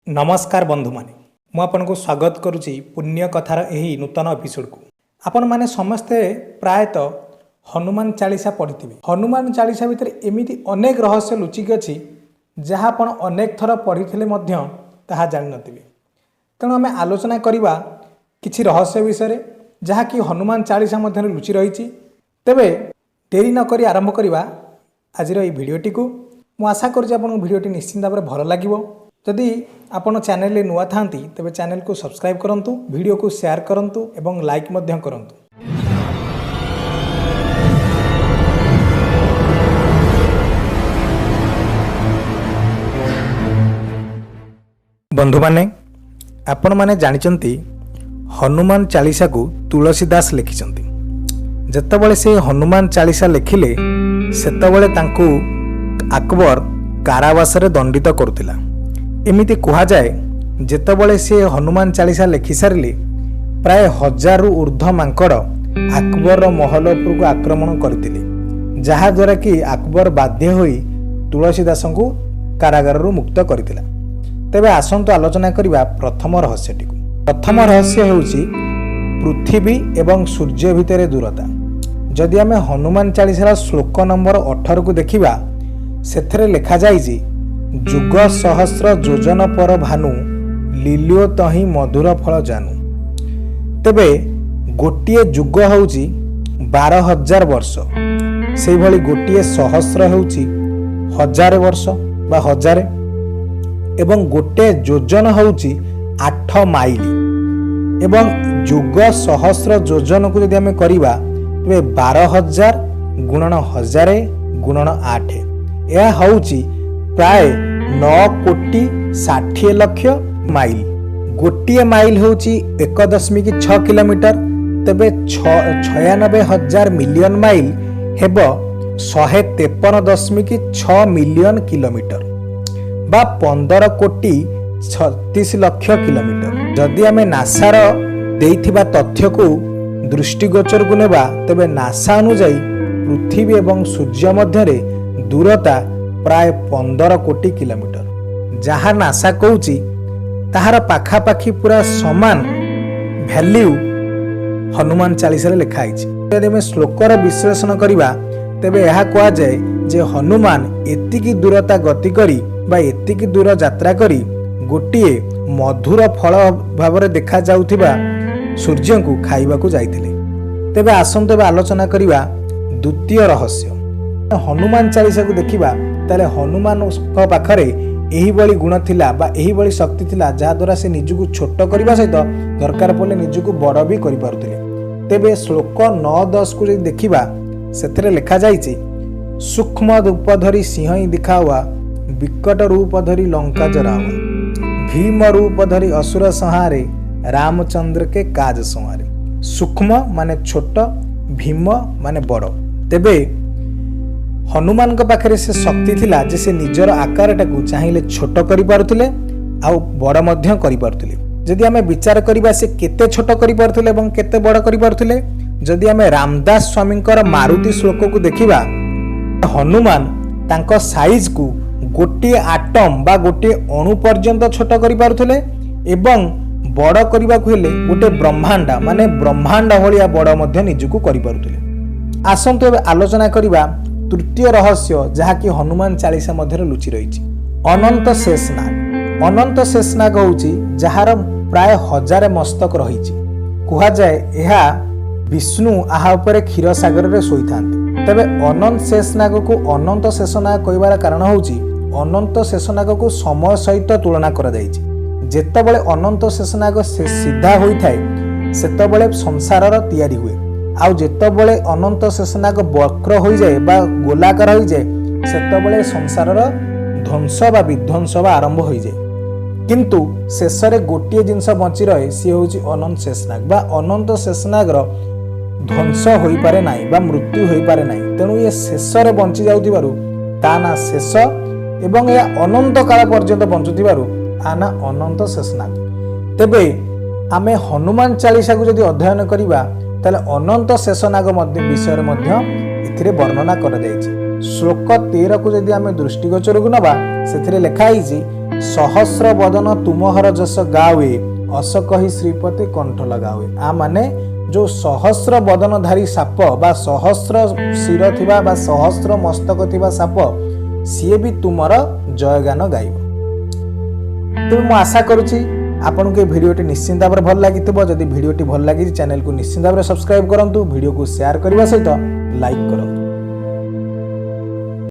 ନମସ୍କାର ବନ୍ଧୁମାନେ, ମୁଁ ଆପଣଙ୍କୁ ସ୍ୱାଗତ କରୁଛି ପୁଣ୍ୟ କଥାର ଏହି ନୂତନ ଏପିସୋଡ଼କୁ। ଆପଣମାନେ ସମସ୍ତେ ପ୍ରାୟତଃ ହନୁମାନ ଚାଳିଶା ପଢ଼ିଥିବେ। ହନୁମାନ ଚାଳିଶା ଭିତରେ ଏମିତି ଅନେକ ରହସ୍ୟ ଲୁଚିକି ଅଛି, ଯାହା ଆପଣ ଅନେକ ଥର ପଢ଼ିଥିଲେ ମଧ୍ୟ ତାହା ଜାଣିନଥିବେ। ତେଣୁ ଆମେ ଆଲୋଚନା କରିବା କିଛି ରହସ୍ୟ ବିଷୟରେ, ଯାହାକି ହନୁମାନ ଚାଳିଶା ମଧ୍ୟରେ ଲୁଚି ରହିଛି। ତେବେ ଡେରି ନକରି ଆରମ୍ଭ କରିବା ଆଜିର ଏହି ଭିଡ଼ିଓଟିକୁ। ମୁଁ ଆଶା କରୁଛି ଆପଣଙ୍କୁ ଭିଡ଼ିଓଟି ନିଶ୍ଚିନ୍ତ ଭାବରେ ଭଲ ଲାଗିବ। ଯଦି ଆପଣ ଚ୍ୟାନେଲରେ ନୂଆ ଥାନ୍ତି, ତେବେ ଚ୍ୟାନେଲକୁ ସବସ୍କ୍ରାଇବ୍ କରନ୍ତୁ, ଭିଡ଼ିଓକୁ ସେୟାର କରନ୍ତୁ ଏବଂ ଲାଇକ୍ ମଧ୍ୟ କରନ୍ତୁ। ବନ୍ଧୁମାନେ, ଆପଣମାନେ ଜାଣିଛନ୍ତି ହନୁମାନ ଚାଳିଶାକୁ ତୁଳସୀ ଦାସ ଲେଖିଛନ୍ତି। ଯେତେବେଳେ ସେ ହନୁମାନ ଚାଳିଶା ଲେଖିଲେ, ସେତେବେଳେ ତାଙ୍କୁ ଆକବର କାରାବାସରେ ଦଣ୍ଡିତ କରୁଥିଲା। ଏମିତି କୁହାଯାଏ, ଯେତେବେଳେ ସେ ହନୁମାନ ଚାଳିଶା ଲେଖିସାରିଲେ, ପ୍ରାୟ 1000ରୁ ଉର୍ଦ୍ଧ୍ୱ ମାଙ୍କଡ଼ ଆକବରର ମହଲ ଉପରକୁ ଆକ୍ରମଣ କରିଥିଲେ, ଯାହାଦ୍ୱାରା କି ଆକବର ବାଧ୍ୟ ହୋଇ ତୁଳସୀ ଦାସଙ୍କୁ କାରାଗାରରୁ ମୁକ୍ତ କରିଥିଲା। ତେବେ ଆସନ୍ତୁ ଆଲୋଚନା କରିବା ପ୍ରଥମ ରହସ୍ୟଟିକୁ। ପ୍ରଥମ ରହସ୍ୟ ହେଉଛି ପୃଥିବୀ ଏବଂ ସୂର୍ଯ୍ୟ ଭିତରେ ଦୂରତା। ଯଦି ଆମେ ହନୁମାନ ଚାଳିଶାର ଶ୍ଲୋକ ନମ୍ବର 18କୁ ଦେଖିବା, ସେଥିରେ ଲେଖାଯାଇଛି, "ଯୁଗ ସହସ୍ର ଯୋଜନ ପର ଭାନୁ, ଲିଲିଓ ତହିଁ ମଧୁର ଫଳ ଜାନୁ।" ତେବେ ଗୋଟିଏ ଯୁଗ ହେଉଛି 12,000 ବର୍ଷ। ସେଇଭଳି ଗୋଟିଏ ସହସ୍ର ହେଉଛି 1000 ବର୍ଷ ବା 1000 ଏବଂ ଗୋଟିଏ ଯୋଜନ ହେଉଛି 8 ମାଇଲ। ଏବଂ ଯୁଗ ସହସ୍ର ଯୋଜନକୁ ଯଦି ଆମେ କରିବା, ତେବେ 12,000 ଗୁଣନ 1000 ଗୁଣନ 8, ଏହା ହେଉଛି ପ୍ରାୟ 9 କୋଟି 60 ଲକ୍ଷ ମାଇଲ। ଗୋଟିଏ ମାଇଲ ହେଉଛି 1.6 କିଲୋମିଟର। ତେବେ 96,000 ମିଲିୟନ ମାଇଲ ହେବ 153.6 ମିଲିୟନ କିଲୋମିଟର ବା 15 କୋଟି 36 ଲକ୍ଷ କିଲୋମିଟର। ଯଦି ଆମେ ନାସାର ଦେଇଥିବା ତଥ୍ୟକୁ ଦୃଷ୍ଟିଗୋଚରକୁ ନେବା, ତେବେ ନାସା ଅନୁଯାୟୀ ପୃଥିବୀ ଏବଂ ସୂର୍ଯ୍ୟ ମଧ୍ୟରେ ଦୂରତା ପ୍ରାୟ 15 କୋଟି କିଲୋମିଟର। ଯାହା ନାସା କହୁଛି, ତାହାର ପାଖାପାଖି ପୁରା ସମାନ ଭ୍ୟାଲ୍ୟୁ ହନୁମାନ ଚାଳିଶାରେ ଲେଖା ହେଇଛି। ଯଦି ଆମେ ଶ୍ଲୋକର ବିଶ୍ଳେଷଣ କରିବା, ତେବେ ଏହା କୁହାଯାଏ ଯେ ହନୁମାନ ଏତିକି ଦୂରତା ଗତି କରି ବା ଏତିକି ଦୂର ଯାତ୍ରା କରି ଗୋଟିଏ ମଧୁର ଫଳ ଭାବରେ ଦେଖାଯାଉଥିବା ସୂର୍ଯ୍ୟଙ୍କୁ ଖାଇବାକୁ ଯାଇଥିଲେ। ତେବେ ଆସନ୍ତୁ ଏବେ ଆଲୋଚନା କରିବା ଦ୍ୱିତୀୟ ରହସ୍ୟ। ହନୁମାନ ଚାଳିଶାକୁ ଦେଖିବା, ତାହେଲେ ହନୁମାନଙ୍କ ପାଖରେ ଏହିଭଳି ଗୁଣ ଥିଲା ବା ଏହିଭଳି ଶକ୍ତି ଥିଲା, ଯାହାଦ୍ୱାରା ସେ ନିଜକୁ ଛୋଟ କରିବା ସହିତ ଦରକାର ପଡ଼ିଲେ ନିଜକୁ ବଡ଼ ବି କରିପାରୁଥିଲେ। ତେବେ ଶ୍ଲୋକ 9 10କୁ ଯଦି ଦେଖିବା, ସେଥିରେ ଲେଖାଯାଇଛି, "ସୂକ୍ଷ୍ମ ରୂପ ଧରି ସିଂହୀ ଦିଖାୱା, ବିକଟ ରୂପ ଧରି ଲଙ୍କା ଜରାୱା, ଭୀମ ରୂପ ଧରି ଅସୁର ସଂହାରେ, ରାମଚନ୍ଦ୍ର କେ କାଜ ସଂହାରେ।" ସୂକ୍ଷ୍ମ ମାନେ ଛୋଟ, ଭୀମ ମାନେ ବଡ଼। ତେବେ ହନୁମାନଙ୍କ ପାଖରେ ସେ ଶକ୍ତି ଥିଲା ଯେ ସେ ନିଜର ଆକାରଟାକୁ ଚାହିଁଲେ ଛୋଟ କରିପାରୁଥିଲେ ଆଉ ବଡ଼ ମଧ୍ୟ କରିପାରୁଥିଲେ। ଯଦି ଆମେ ବିଚାର କରିବା ସେ କେତେ ଛୋଟ କରିପାରୁଥିଲେ ଏବଂ କେତେ ବଡ଼ କରିପାରୁଥିଲେ, ଯଦି ଆମେ ରାମଦାସ ସ୍ୱାମୀଙ୍କର ମାରୁତି ଶ୍ଲୋକକୁ ଦେଖିବା, ହନୁମାନ ତାଙ୍କ ସାଇଜକୁ ଗୋଟିଏ ଆଟମ୍ ବା ଗୋଟିଏ ଅଣୁ ପର୍ଯ୍ୟନ୍ତ ଛୋଟ କରିପାରୁଥିଲେ ଏବଂ ବଡ଼ କରିବାକୁ ହେଲେ ଗୋଟେ ବ୍ରହ୍ମାଣ୍ଡ ମାନେ ବ୍ରହ୍ମାଣ୍ଡ ଭଳିଆ ବଡ଼ ମଧ୍ୟ ନିଜକୁ କରିପାରୁଥିଲେ। ଆସନ୍ତୁ ଏବେ ଆଲୋଚନା କରିବା ତୃତୀୟ ରହସ୍ୟ, ଯାହାକି ହନୁମାନ ଚାଳିଶା ମଧ୍ୟରେ ଲୁଚି ରହିଛି, ଅନନ୍ତ ଶେଷନାଗ। ଅନନ୍ତ ଶେଷନାଗ ହେଉଛି ଯାହାର ପ୍ରାୟ 1000 ମସ୍ତକ ରହିଛି। କୁହାଯାଏ ଏହା ବିଷ୍ଣୁ ଆହା ଉପରେ କ୍ଷୀରସାଗରରେ ଶୋଇଥାନ୍ତି। ତେବେ ଅନନ୍ତ ଶେଷନାଗକୁ ଅନନ୍ତ ଶେଷନାଗ କହିବାର କାରଣ ହେଉଛି, ଅନନ୍ତ ଶେଷନାଗକୁ ସମୟ ସହିତ ତୁଳନା କରାଯାଇଛି। ଯେତେବେଳେ ଅନନ୍ତ ଶେଷନାଗ ସେ ସିଧା ହୋଇଥାଏ, ସେତେବେଳେ ସଂସାରର ତିଆରି ହୁଏ। ଆଉ ଯେତେବେଳେ ଅନନ୍ତ ଶେଷନାଗ ବକ୍ର ହୋଇଯାଏ ବା ଗୋଲାକାର ହୋଇଯାଏ, ସେତେବେଳେ ସଂସାରର ଧ୍ୱଂସ ବା ବିଧ୍ୱଂସ ବା ଆରମ୍ଭ ହୋଇଯାଏ। କିନ୍ତୁ ଶେଷରେ ଗୋଟିଏ ଜିନିଷ ବଞ୍ଚି ରହେ, ସିଏ ହେଉଛି ଅନନ୍ତ ଶେଷନାଗ ବା ଅନନ୍ତ ଶେଷନାଗର ଧ୍ୱଂସ ହୋଇପାରେ ନାହିଁ ବା ମୃତ୍ୟୁ ହୋଇପାରେ ନାହିଁ। ତେଣୁ ଇଏ ଶେଷରେ ବଞ୍ଚି ଯାଉଥିବାରୁ ତା ନାଁ ଶେଷ ଏବଂ ଏହା ଅନନ୍ତ କାଳ ପର୍ଯ୍ୟନ୍ତ ବଞ୍ଚୁଥିବାରୁ ଆ ନାଁ ଅନନ୍ତ ଶେଷନାଗ। ତେବେ ଆମେ ହନୁମାନ ଚାଳିଶାକୁ ଯଦି ଅଧ୍ୟୟନ କରିବା, ତାହେଲେ ଅନନ୍ତ ଶେଷନାଗ ମଧ୍ୟ ବିଷୟରେ ମଧ୍ୟ ଏଥିରେ ବର୍ଣ୍ଣନା କରାଯାଇଛି। ଶ୍ଲୋକ 13କୁ ଯଦି ଆମେ ଦୃଷ୍ଟିଗୋଚରକୁ ନେବା, ସେଥିରେ ଲେଖା ହେଇଛି, ସହସ୍ର ବଦନ ତୁମହର ଯଶ ଗାୱେ, ଅସ କହି ଶ୍ରୀପତି କଣ୍ଠ ଲଗାୱେ। ଆ ମାନେ ଯୋଉ ସହସ୍ର ବଦନଧାରୀ ସାପ ବା ସହସ୍ର ଶିର ଥିବା ବା ସହସ୍ର ମସ୍ତକ ଥିବା ସାପ, ସିଏ ବି ତୁମର ଜୟଗାନ ଗାଇବ। ତେବେ ମୁଁ ଆଶା କରୁଛି ଆପଣଙ୍କୁ ଏ ଭିଡ଼ିଓଟି ନିଶ୍ଚିନ୍ତ ଭାବରେ ଭଲ ଲାଗିଥିବ। ଯଦି ଭିଡ଼ିଓଟି ଭଲ ଲାଗିଛି, ଚ୍ୟାନେଲକୁ ନିଶ୍ଚିନ୍ତ ଭାବରେ ସବସ୍କ୍ରାଇବ୍ କରନ୍ତୁ, ଭିଡ଼ିଓକୁ ସେୟାର କରିବା ସହିତ ଲାଇକ୍ କରନ୍ତୁ।